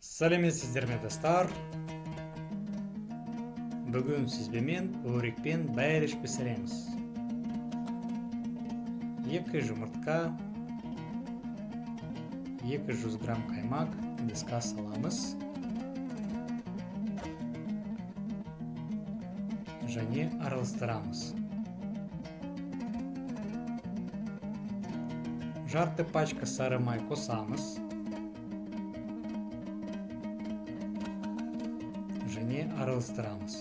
Сәлеметсіздер ме, достар? Бүгін сізбенен өрікпен бәліш пісіреміз. 2 жұмыртқа, 200 грамм қаймақ ыдысқа саламыз. Және араластырамыз. Жарты пачка сары май қосамыз. Және араластырамыз.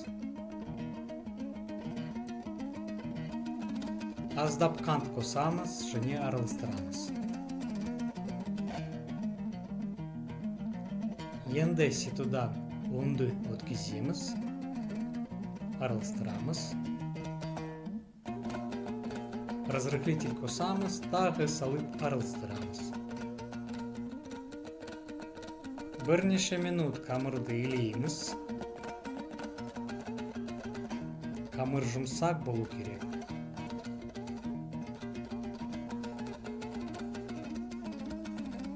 Аздап қант қосамыз және араластырамыз. Енді ситудан ұнды өткіземіз, араластырамыз. Разрыхлитель қосамыз, тағы салып араластырамыз. Бірнеше минут қамырды илейміз. Қамыр жұмсақ болу керек.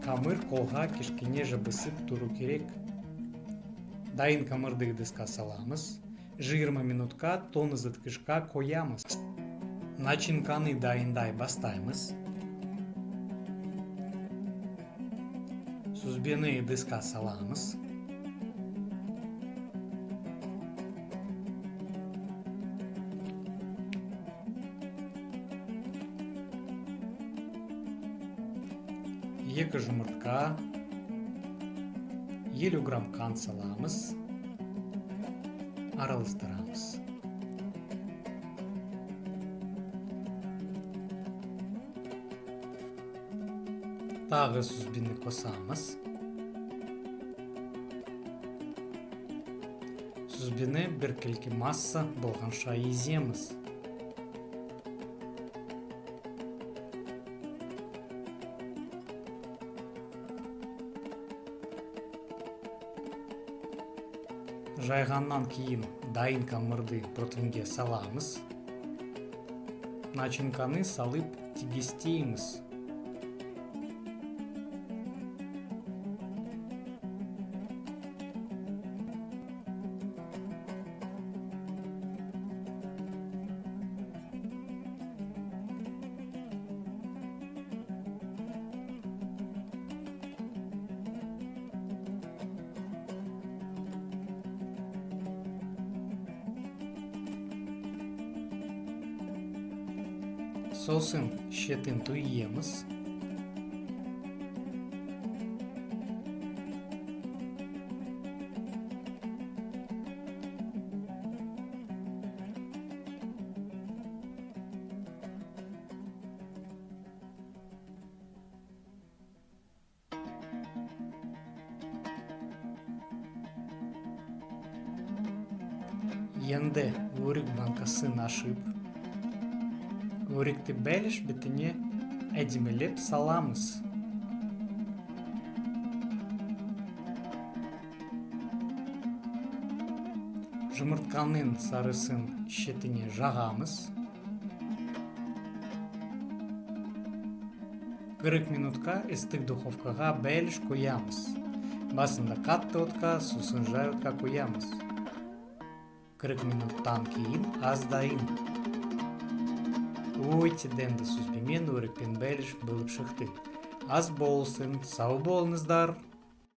Қамыр қолға кішкене жабысып тұру керек. Дайын қамырды ыдысқа саламыз. 20 минутқа тоңазытқышқа қоямыз. Начинканы дайындай бастаймыз. Сүзбені ыдысқа саламыз. 2 жұмыртқа, 50 грамм қант саламыз, араластырамыз. Тағы сүзбені қосамыз. Сүзбені біркелкі масса болғанша еземіз. Жайғаннан кейін дайын қамырды противенге саламыз. Начинканы салып тегістейміз. Сосын шетін түйеміз. Енді өрік банкасын ашып, өрікті бәліш бетіне әдемілеп саламыз. Жұмыртқаның сарысын шетіне жағамыз. 40 минутқа ыстық духовкаға бәліш қоямыз. Басында қатты отқа, сосын жай отқа қоямыз. 40 минуттан кейін ас дайын. Өте дәмді сүзбемен өрікпен бәліш болып шықты. Ас болсын, сау болыңыздар!